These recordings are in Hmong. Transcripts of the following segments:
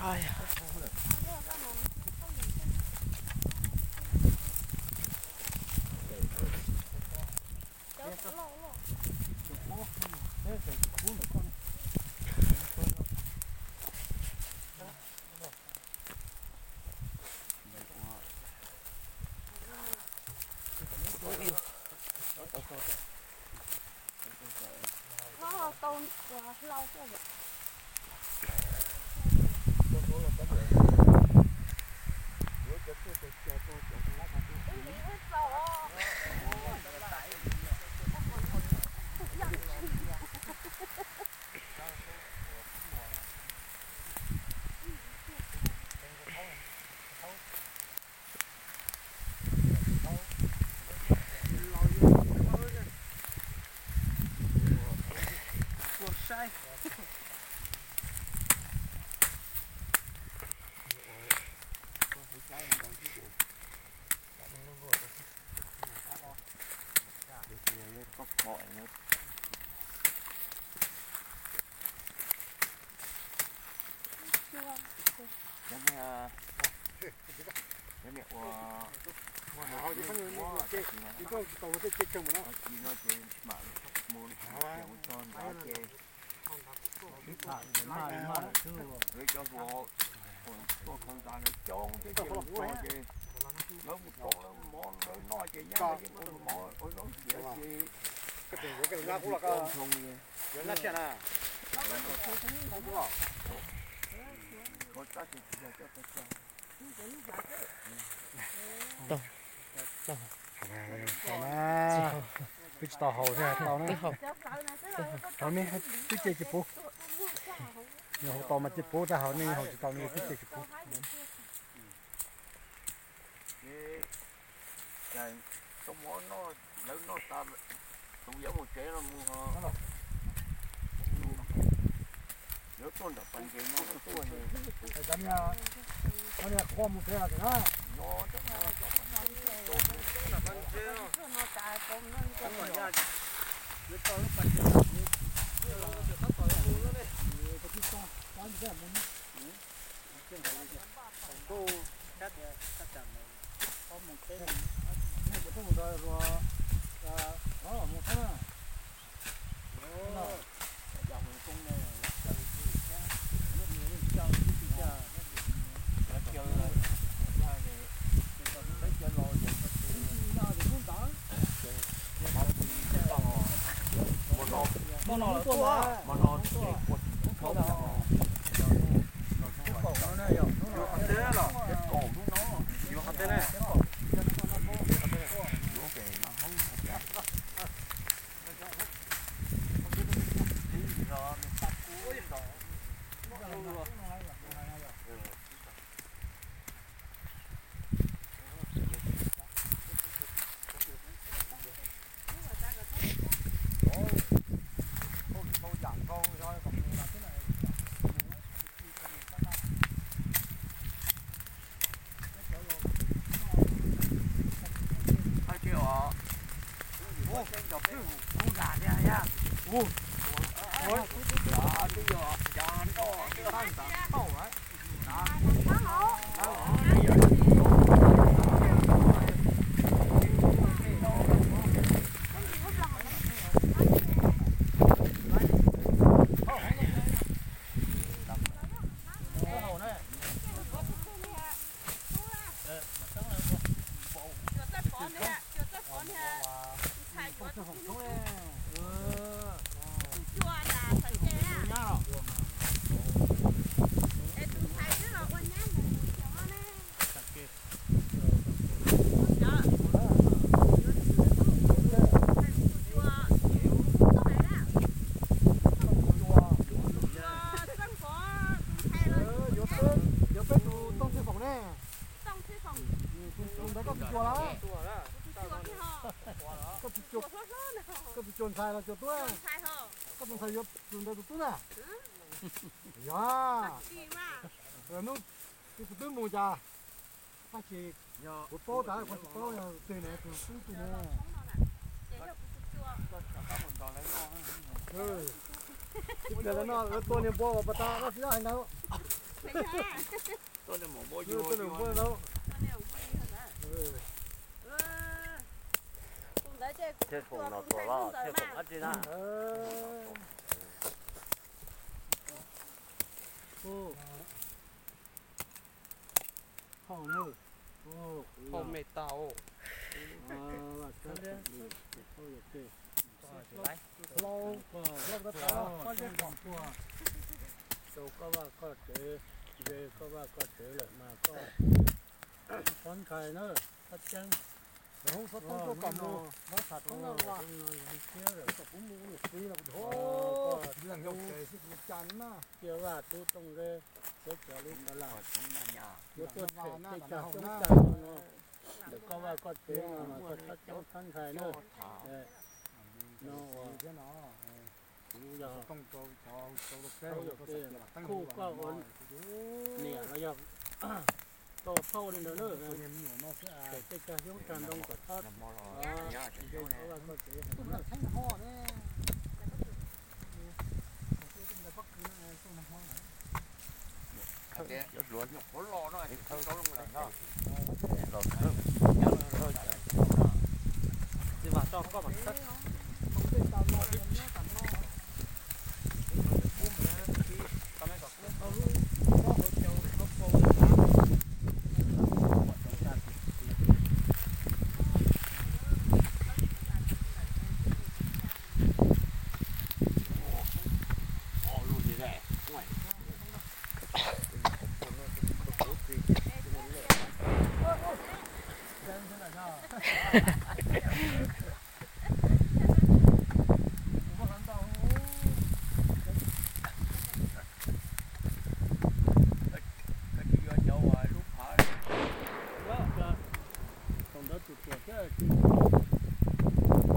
Cov niag, cov niag ua, ua tab sis no, tab sis no ces mam mus ua txog nrad ces, ib tham maj maj xwb, lawv cov hluas tuaj khaws ntas lawv coob thiab ces mus txog ces lawv mus rau lawv mov lawv noj ces nyab lawv yeej ua mov ua zaub xiav ces ntshoo ces Peb tsis tau haus thiab tau na. Haus nej twb ce tsis puv. Nws haus tau mas ce puv, tag haus nej haus tsis tau nej twb ce tsis puv. Ces tau mov noj, lawv noj tas, tus yuav mus tsev no mus ho. Yuav tuaj nram pas ntses no tuaj. Cov niag, cov niag qhua mus tsev los na. Yuav peb tus Tooj Txhiaj Foom ne. Tus ntawd koj tus cuas los? Koj tus cuas ntxhais los cuas tub? Koj tus ntxhais yuav tus ntawd tus tub na? Yog. Hnub twb mus cas? Tab sis kuv paub tas, kuv tsis paub yog twg ne, tus tub twg ne. Ib pliag lawv no lawv tua niag npua uas pas tas no tsis dab hais ntawd. Tuaj nws mus npua yug npua no. Thiaj foom no tuaj los thiaj foom qab tsi na. Hauj me tau. Hlau koj, koj zeb qhov tuaj, rau koj vaj koj tsev, ze koj vaj koj tsev lawm mas koj txhob ntshai na, koj ceeb. Hoob xov tooj tuaj kom mus, hoob xov tooj na, kom kuv mus ua niam txiv los kuv, leej yog ces xwb kuv cas na. Cia vaj tub tooj ze, teb cov lub sab laj, yuav tuaj them tej cag coob cag no, ntawm koj vaj koj tsev no mas koj txhob ceeb txhob ntshai na. No thiab no, kuv yog kuj koj ua niam los yog tau phauj li ntawd na, ces tej cag xyoob cag ntoo kom txhob, koj vaj koj tsev. Thaum ntawd tus tuam thiab tsis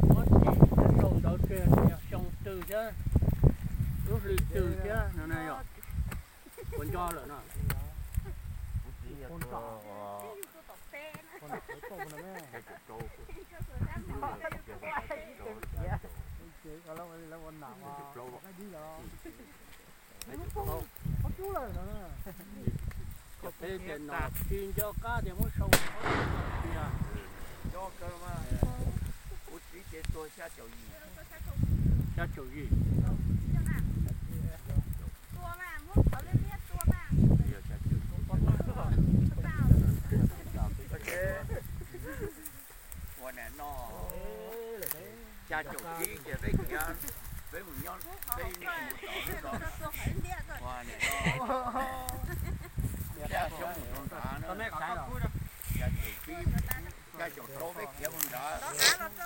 muab tsim, sau ntawd kiag tias xyoo twg thiab lub hli twg thiab no na yog. Ua nco lawm no. Cov peb tias no tsis nco qab tias muab sau tias, kuv txiv ces tuag xya caum yim, xya caum yim. Ua nim no xya caum tsib ces peb khiav, peb mus nyob, peb mus tom lub no. Ua nim no xya caum tsib, xya caum rau peb khiav mus nrad,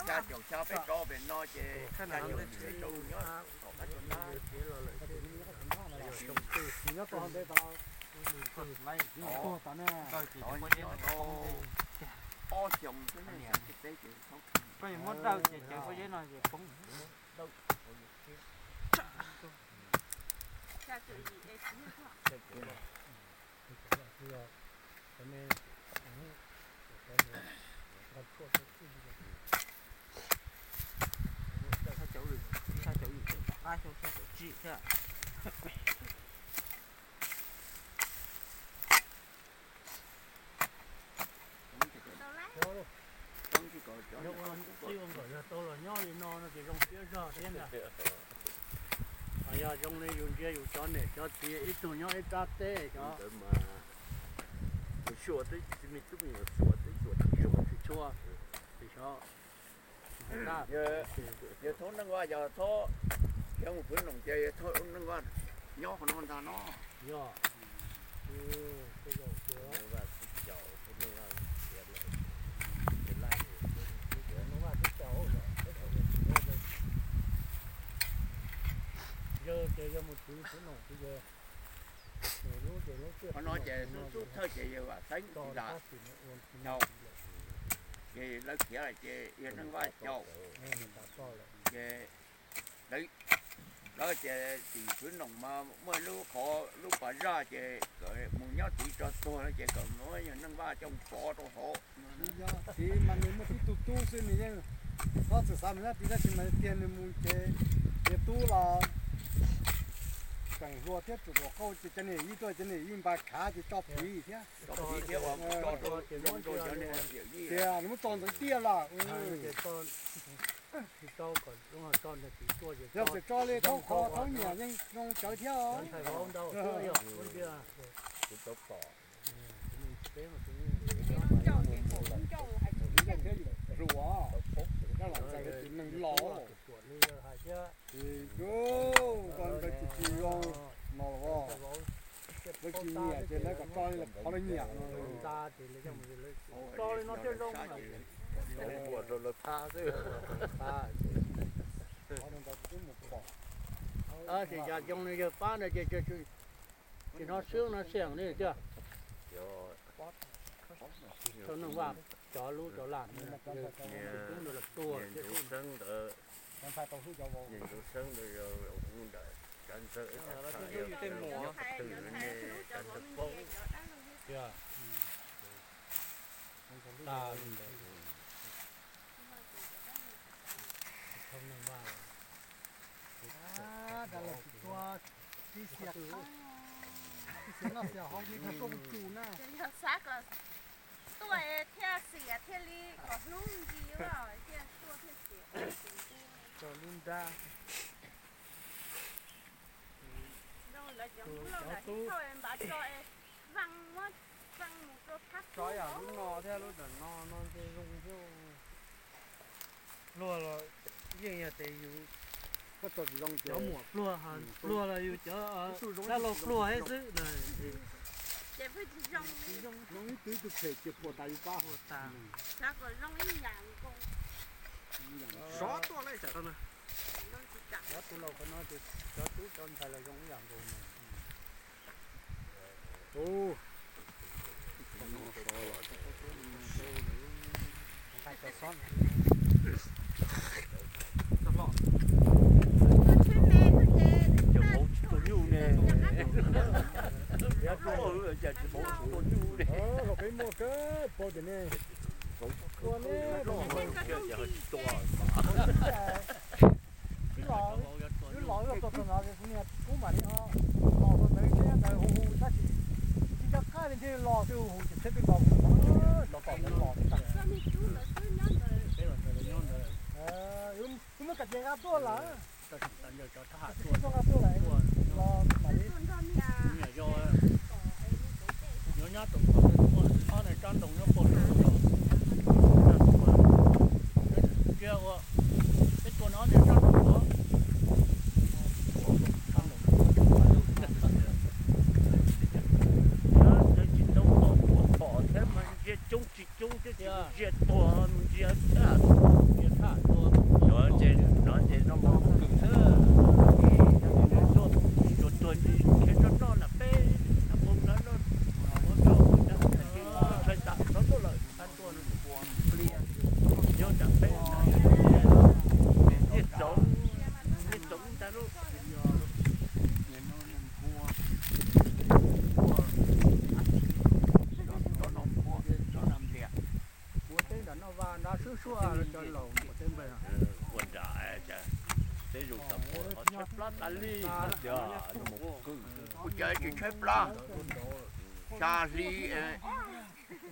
xya caum xya peb rov pem no ces xya caum yim peb rov mus nyob tom qab tsuas nab. Nyob tom ntev tod, nyob tau ob xyoos xwb ne, teb ces thaub. Koj yuav muab dawj ces cov pob zeb no ces poob. Txij ua nkawm yog tau los nyob li no no ces zoo siab zog thiab ntag. Yog zoo li yus ntsia yus cov niam cov txiv ib tug nyob ib sab teb cov, yus xyuas twb tsis me tub me nyuam xyuas twb xyuas tsis tshua, tsis xyov. Yog thaub neej vaj yog thaub khiav mus Phwv Noom ces yog thaub neej vaj nyob qhov no ntag no. Yog, yog ces yog mus Phwv Noom ces yog, qhov no ces xub xub thawj ces yog Vam Xeeb Lam Caum, ces lawv khiav lawm ces yog neej vaj Caum, ces lawv tias tim Phwv Noom mas muaj lub qhov lub pas zaj ces kom mus nyob tid tso tuag no ces kom muab yog neej vaj coj mus pov rau hauv. Txiv mas nws muaj tib tug tub xwb nws yeej, txhob txwm xav mus nyob tid tab sis mas tiag nws mus ces niag tub los Hlua thiab tsuas kom qauj ces cov niag yij tuaj cov niag yij npaj khav ces tso phiv thiab. Tias nws muab tso ntxeev tiaj lawm. Yog txawm tso li thaub qhov thaub nyiam yeej zoo tsawv thiab os. Hlua, neeg los, ntawd tsis zoo no los, lawv tsis nyiam ces lawv kom tso li qhov lawv nyiam no. Tso li no thiaj zoo. Ces yog zoo li yawg pab no ces tsis hnov swb no xiam li tiag. Thaum neeg vaj cov lub cov lag, tus tub ntawd los tuag thiab. Tus tub ntawd, tus tub ntawd, thaum twg ne, thaum twg paub. Tag li ntawd. Thaum neeg vaj, tab lawv tsis tuaj, tib xiam, tib xiam noj xiam haus li thaum tuaj mus tsus na. Yog xav kom tuaj thiaj xiam thiaj li kom hlub ncig thiaj tuaj thiaj xiam. Tso lub nrab. Zoo lawv cov hlub lauj, lawv tsis txhob npaj tso es vaj muab vaj mus rau phab. Tso yam lub no thiab lub ntawm no no ntshe zoo thiab. Pluag los yeej yog tes yus cov muam pluag, pluag los yus cov dab laug pluag thiab xwb. Ces pheej tsis zoo li. Zoo ib tug ib tug phem ces puas tas yus pab. Xav kom zoo ib yam nkaus. Sov tuaj lawm tsam no. Cov tub laus qhov no ces cov tub cov ntxhais los zoo ib yam nkaus mas. Cov hmoob tsis tuaj nyuj ne. Cov hmoob tsis tuaj nyuj ne. Los peb muaj kawg pab tias ne. Tua ne. Tsis los, wb los wb tuaj txog no ces kuv niag kub mam li ho los txog ntawd thiab ntawd hu hu tab sis tsis nco qab li thiaj los twb hu hu ces thiab peb los hu los tom ntawd los thiab. Wb muab kav tias nqa tuaj lawm. Tsis tau nqa tuaj lawm los mam li. Nyob nyob tus ob niag tsob ntoo nyob puag saum ntoo. Cia ua peb tua nws ob niag tsob ntoo. Tsis tau pom, pom thiab mas ntsia coob tsis coob thiab tsis ntsia tuag mus ntsia thiab. Ces no ces no mas kws xwb. Tuag tuag ntsis khiav tso noj nram peb nram pog nrad no, ua tso ua tshais tam rov tuaj lawm. Nyob nram peb, ntiaj tsoov, ntiaj tsoov ntag lauj. Ua teb nram noj vaj nrab swb suab cov laus ua teb nplej. Ua nram, peb zus tau pua tshaib plab tas li. Kuv cov tsis tshaib plab, xya hli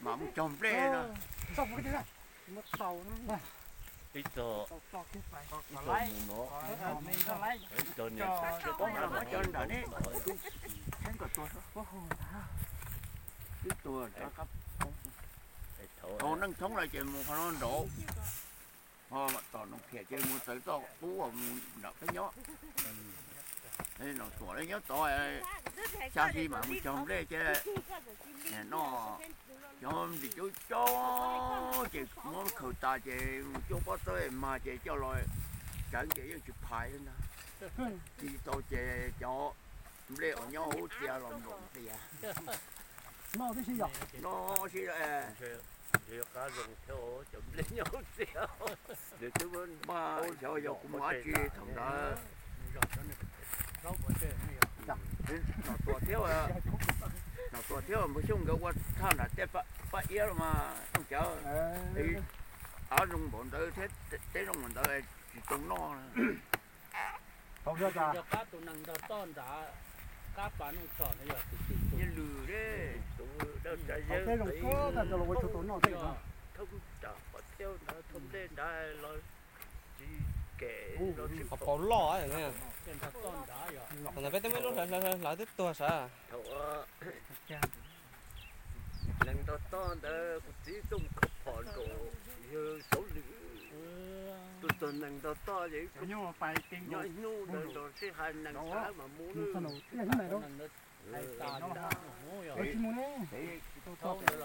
mas mus cog nplej no. Ib txog, ib txog mus no, ib txog niam, cov nram ne, ib tug, thaum neej thoob lawm ces mus qhov no nraud, ho tom Noom Phiam ces mus txawv txoj qub mus nram peb nyob. Nom Tuam nyob tod, xya hli mas mus cog nplej ces noj, cov nplis coob coob ces muab khaws tas ces mus cuab pob txawb mag ces coj los tseev ces yeej tsis phais li ntag. Tsis tau ces cov nplej uas nyob hauv txias los nplaum tias noj tib si yom. Noj si, nws twb npaj xyov yog kuv mus dab tsi thaum ntawd. Nom Tuam thiab, Nom Tuam thiab Npawg Xyooj nkawd ua thaj nram tej paj iab los mas Tooj Cawv, av zoo npaum ntawd thiab teb zoo npaum ntawd tsis tau noj. Thaum ntawd tas, tus nees nrog toj nram Qab pas nuj tshom no yog tus twg tus? Nyiaj Lwm ne, tus dawb tsav yeeb, tej zoo kawg tag cov los ua tshua tus noj tej no. Thoob tsam qhov thiab ntawd, thoob ntej ntawd los tsis kem los tsis Qhov paus loj, qhov ntawd peb twb muaj lub hlawv hlawv hlawv twb tuag sav. Thaum nees ntaus toj ntawd kuv txiv tuaj mus khawb phom nraum yawg Xauv Lwm, tuaj txog nees ntaus toj ces nyob hnub ntawd nrog sib hais nees sav mas mus lawm.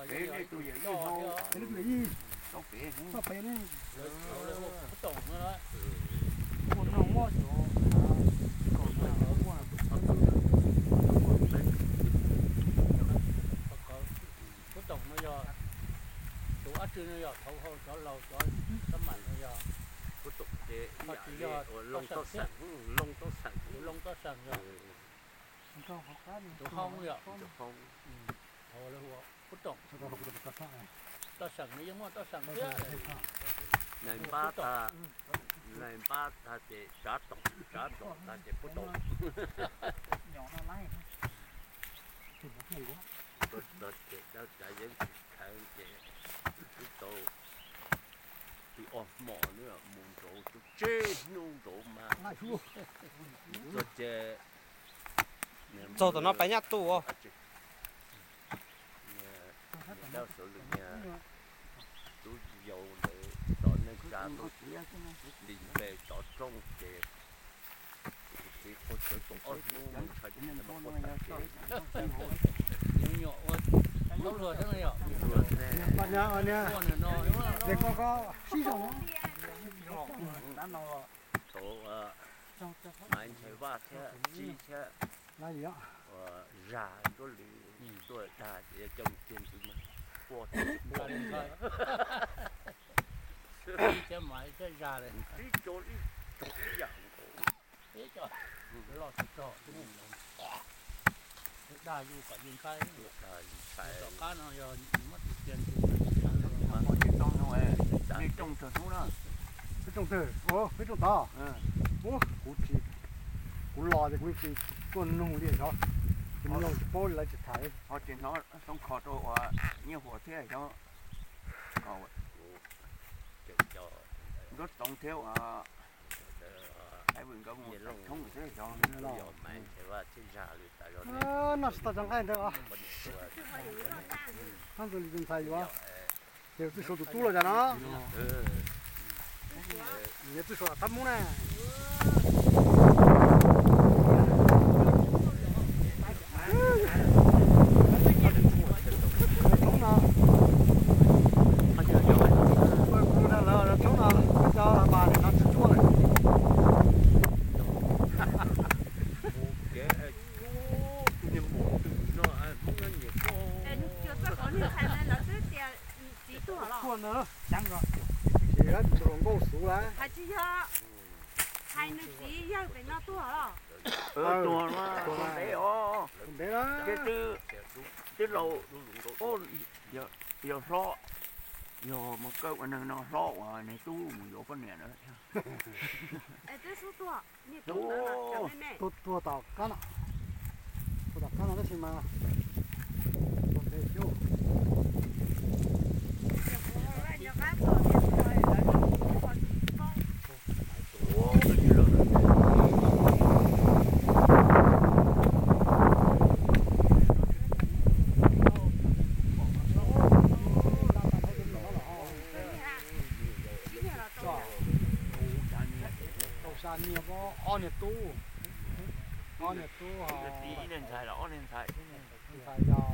Peb ne tus yawm yij hau, peb ne, ua noog muaj cov, kom muaj, Kub Toom no yog, tus ab tsi no yog thaum hau cov laus cov sab mam no yog, Kub Toom ces yog Looj Toj Seem, Looj Toj Seem, Looj Toj Seem yog. Tus hau yog, Kub Toom, Toj Seem no yeej muaj Toj Seem thiab. Nees npab tag, nees npab tag ces Tsav Toom, Tsav Toom tag ces Kub Toom. Ces dawb tsav yeeb tsis kheev ces twb tau ib ob hmos mus nraud, tsib hnub nraud mas txog ces txog tom no peb nyab tuj. Dab Xauv Lwm niag tub yau ntawd tom neej tsa tuaj li npe tsov rooj ces kuv txiv qaug cawv tau ob hnub mus ntshai ntshai mas quaj tag kev. Nyuam ua tub luag thiab no yog? Luag thiab. Ua nws no, es koj koj sib zog no. Thaum Maiv Nchaiv Vaj thiab Tsib thiab Zag Nruab Lwm tuaj dag ces coj mus txiag ntxwv mas quaj tag li ntshai. Tsib thiab Maiv thiab Zag li Tsib tso ib tso ib yam nkaus. Peb cov loj tsis txog, dag yus kom yus ntshai. Tom qab no yog muab tus txiag ntxwv mas tsis tau no, nej rooj tag hnub na. Peb rooj tag, peb rooj tag. Ua kuv tsis, kuv los ces kuv tsis tuaj nug li xyov, ces mus nug tsis paub li lawv tsis tham li. Ho tsis hnov xoob kho rau uas Nyiaj Huas thiab xyov, Nruab Txoov thiab uas Nyiaj Looj xwb xyov. Noj tsis tau cov nqaij ntawd os. Tab ntawd li tus ntxhais yuav, ces txwj suav tus tub los cas no. Nyias txwj suav tab mub na. Tshoob no, kuv dag lawv tshoob no, cov mas no tsis cuab lawm. Txiv tuag los? Tsis, tus hluas nkauj xub lawm. Hais tsis yog, hais nws txiv yawg pem no tuag los? Tuag, tuag ntev os. Ntev lawm. Twb laus, yog hlob, yog mus kawm ua neeg no hlob uas nws tub mus yuav poj niam na. Tuag, tuag tom qab no, tuag tom qab no tab sis mas tuag ntev thiab. Tau xa niag, ob niag tub, ob niag tub, ib niag ntxhais los ob niag ntxhais thiab.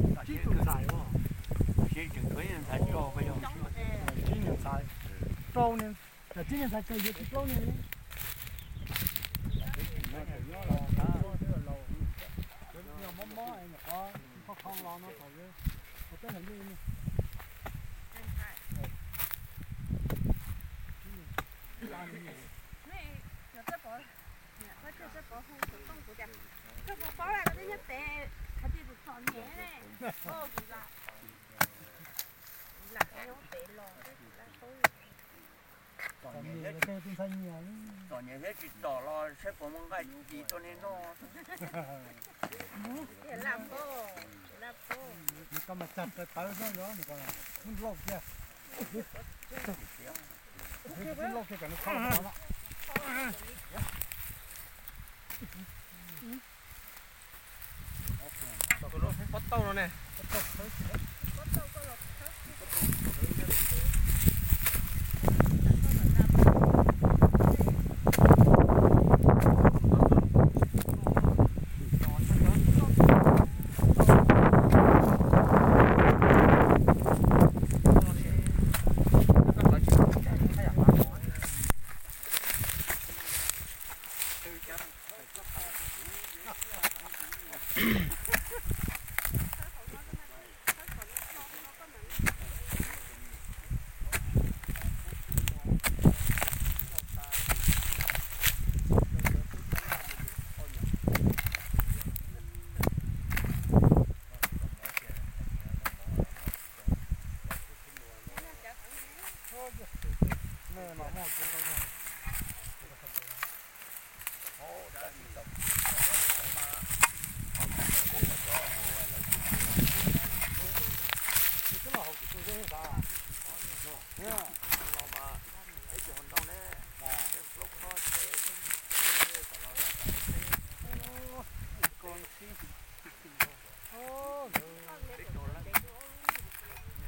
Ntxhais yog tsib tug ntxhais, tsib niag ntxhais, rau niag, tsib niag ntxhais tsawg yuav tsib plaub niag li. Nyob mob mob es nyuam qhuav qhov qhov los no thaum, thaum peb hais lus ne. Koj puas paub lawm, koj twb nyob pem, qhov twg tus txom nyem ne? Kuv lam, kuv lam nyob pem los, kuv lam paub. Txom nyem thiab tsis txom los saib puas muaj nqaij ci rau nej noj. Nws koj mas tsag tawv tawv xwb, nws muab lauj kiag, muab lauj kiag kom nws qhov no. Pob tauj no ne.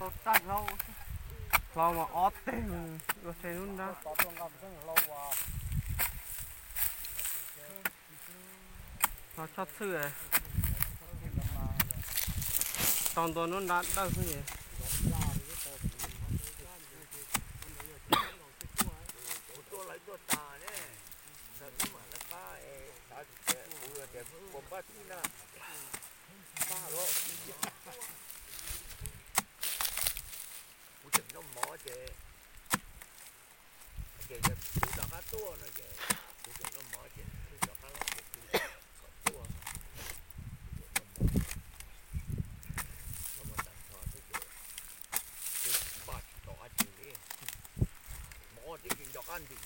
Tau tag hlau, hlau mas ob teg ua tshee lub nrab. Hlau tshoj txhwj, tau ntua lub nrab dawb xwb es. Kuv tseem noj mov ces, ces yog kuv rov qab tuaj no ces kuv tseem noj mov ces kuv rov qab los ces kuv kom tuaj, kuv tseem noj mov, noj mov tag nrho xwb ces kuv npaj tsis tau dab tsi li. Mov tib si nco qab ntim.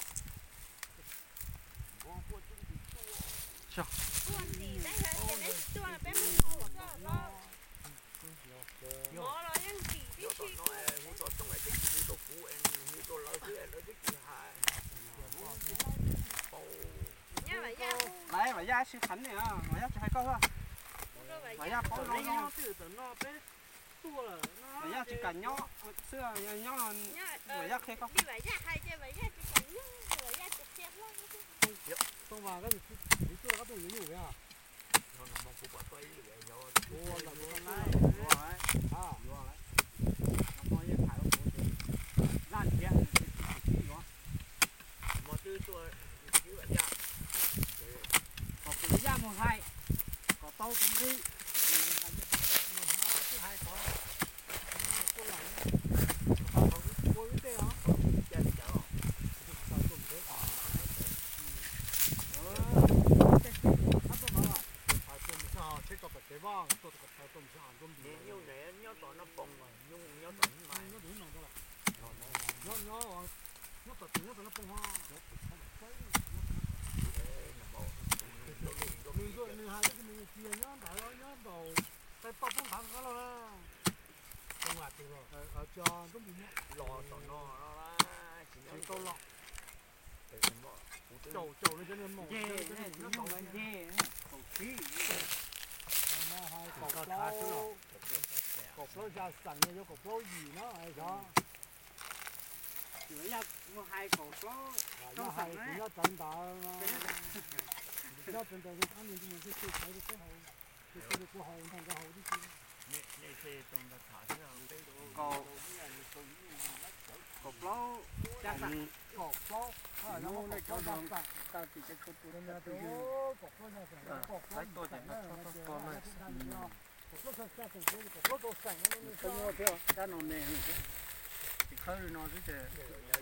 Laiv Vam Yaj tsis qhia nej, Vam Yaj tsis hais koj xwb. Vam Yaj paub zoo zoo. Vam Yaj tsis kam nyob xwb, nyob Vam Yaj qhia koj. Kom kuv yaj mus hais kom tau tus nqi. Nws hais tias nws cia nyob ntawd, nyob nraum Thaib Paj Poob Nqhav Qab Lauj na. Los tom no tsis tau los. Caum caum li cov niag maum, nce, nyob tau nce, kaum tsib, kaum plaub, kaum plaub xya xeem no yuav kaum plaub yim na, yog. Yaj mus hais kaum plaub, yaj hais kuv nyob rawv ntawd, nyob rawv ntawd, kuv haus ntag, nkawd haus tib si. Kaum, kaum plaub, kaum plaub, kaum plaub xya xeem, kaum plaub yim xeem, kaum plaub rau xeem, dab no me, tsis khawb li no xwb ces,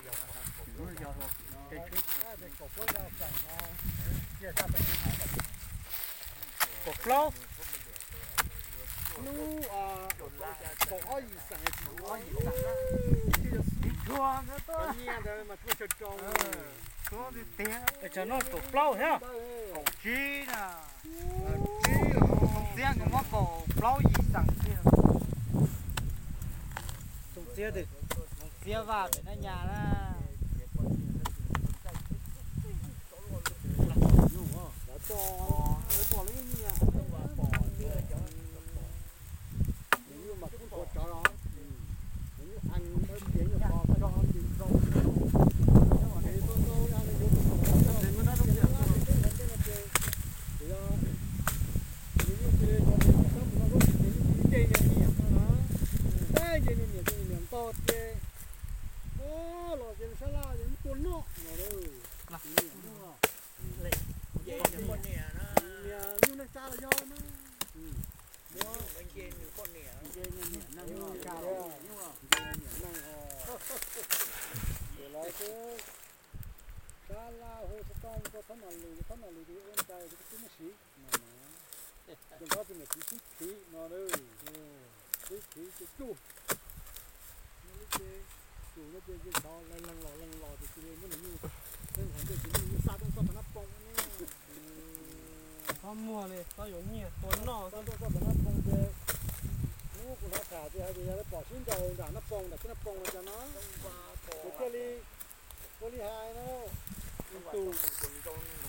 yog, kaum plaub yim xeem no, kaum plaub, hnub, kaum ob yim xeem, kaum ob yim xeem, tshuaj ntawd tuaj. Nyiaj ntawd mas tshuaj tshaw rau. Tshuaj tiag tiag. Tsam no kaum plaub thiab. Kaum tsib na. Txiab nkawd muab kaum plaub yim xees tiag. Txiab vaj pem Naj Nyas na. Pom lawv nyuj mas kub ntxhuav tsawv os. Lawv nyuj ees, lawv tias nyuj qos tso nti nroo. Ces tau tau li no yuav mus kom lawv txog ces lawv ntej no ces, ces yog nws nyuj cia li tau nws kom sab mus no lub tsis ces nyuj cia li nce niag niam no na. Tab nce niag niam ces niag niam ntog ces, o, los ces sab laj ces muab tua noj no. Niam nyuj, niam nyuj neej tsa los yog na. Muab nce niam neej, nce niam neej os. Ces lawv twb sab laj hu xov tooj mus rau Thab Nom Lwm, Thab Nom Lwm ces ua ntais rau tus tub Mab Siv no na. Ces nrog tus niam txiv sib phiv no, sib phiv ces cug, ces cug no ces nce ntov lees los lees los ces cia li muab nws nyuj, tej hov ntej ces nyuj xa tuaj txog tom Nab Poo ne. Txhob muag li, txhob yuav nyiaj tua noj. Xa tuaj txog tom Nab Poo ces, ub, kuv hnov tham ces hais tias yog lawv pom sib ncaws nram Nab Poo, nram teb Nab Poo no cas no, ces thiaj li ua li hais no, tus